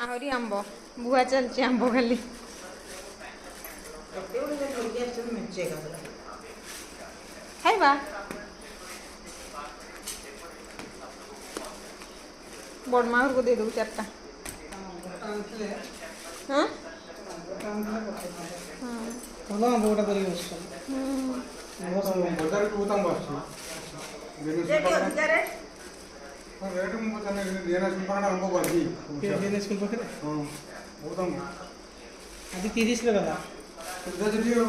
ଆହୁରି ଆମ୍ବ ବୁହା ଚାଲିଛି, ଆମ୍ବ ଖାଲି। କେତେ ଗୁଡ଼ିଏ ଧରିକି ଆସିଛନ୍ତି, ମେଞ୍ଚେ ଏକାଥରେ। ଖାଇବା ବଡ଼ମା ଘରକୁ ଦେଇଦେବୁ ଚାରିଟା। ହଁ। ଭଲ ଆମ୍ବ ଗୋଟା ଧରିକି ବସିଛନ୍ତି। ବଜାରକୁ ବହୁତ ଆମ୍ବ ଆସୁଛି। ରେଟ୍ ଅଧିକା ରେଟ୍। ରେଟ୍ ମୁଁ ପଚାରିନି, ଡିଏନ୍ଏସ୍ ପାଖରେ ଆମ୍ବ ବାଜି। ଡିଏନ୍ଏସ୍ ସ୍କୁଲ ପାଖରେ? ହଁ, ବହୁତ ଆମ୍ବ। ଆଜି 30ରେ ଗଲା। ସୁବିଧା ସେଠି, ଆଉ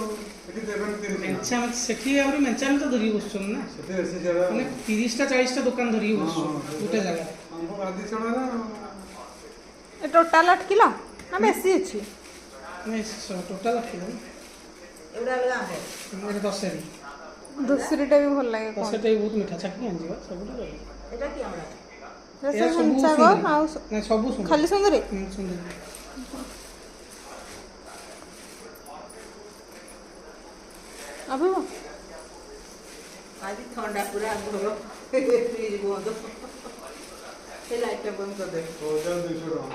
ଏଠି ଦେବେନି 30। ମେଞ୍ଚା ସେଠି, ଆହୁରି ମେଞ୍ଚା ମେଞ୍ଚା ଧରିକି ବସୁଛନ୍ତି ନା। ସେଠି ବେଶୀ ଜାଗା। ମାନେ 30ଟା 40ଟା ଦୋକାନ ଧରିକି ବସୁଛନ୍ତି ଗୋଟେ ଜାଗାରେ। ଆମ୍ବ ଗାଦି ଛଡ଼ା। ଏ ଟୋଟାଲ 8 କିଲୋ ନା ବେଶୀ ଅଛି? ନାଇଁ, ଟୋଟାଲ 8 କିଲୋ। ଏଗୁଡ଼ା ଅଲଗା ଆମ୍ବ। ଏଇଟା ଦଶହରୀ। ଦୋସରୀଟା ବି ଭଲ ଲାଗେ। ଦଶହରୀଟା ବି ବହୁତ ମିଠା। ଚାଖିକି ଆଣିଯିବା ସବୁଠୁ। ଏଟା କି ଆମ୍ବ? ସେ ହିମସାଗର ଆଉ ନାଇଁ, ସବୁ ସୁନ୍ଦରୀ। ଖାଲି ସୁନ୍ଦରୀ? ସୁନ୍ଦରୀ। ଅଭିବ। ଆଜି ଥଣ୍ଡା ପୁରା ଘର, ଫ୍ରିଜ୍ ବନ୍ଦ, ସେ ଲାଇଟ୍ଟା ବନ୍ଦ କରିଦେ। 6200 ଟଙ୍କା,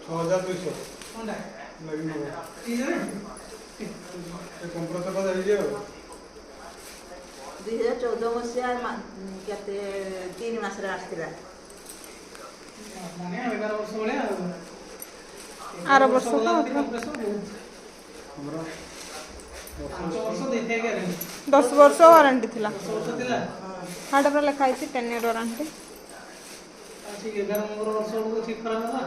6200। ଥଣ୍ଡା ଲାଗିବ ସେ କମ୍ପ୍ରେସରଟା ଯାଇଛି। ଆଉ 2014 ମସିହା କେତେ, 3 ମାସରେ ଆସିଥିଲା। ମାନେ 11 ବର୍ଷ ଭଳିଆ ଆଉ। ଆର ବର୍ଷ ତ ଆମର 5 ବର୍ଷ ଦେଇଥାଏ ଗ୍ୟାରେଣ୍ଟି। 10 ବର୍ଷ ୱାରେଣ୍ଟି ଥିଲା। 10 ବର୍ଷ ଥିଲା। ହାଟା ପୁରା ଲେଖା ହେଇଛି 10 ଇୟର ୱାରେଣ୍ଟି। ଠିକ 11 ନମ୍ବର ବର୍ଷ ବେଳକୁ ଠିକ ଖରାପ ହେଲା।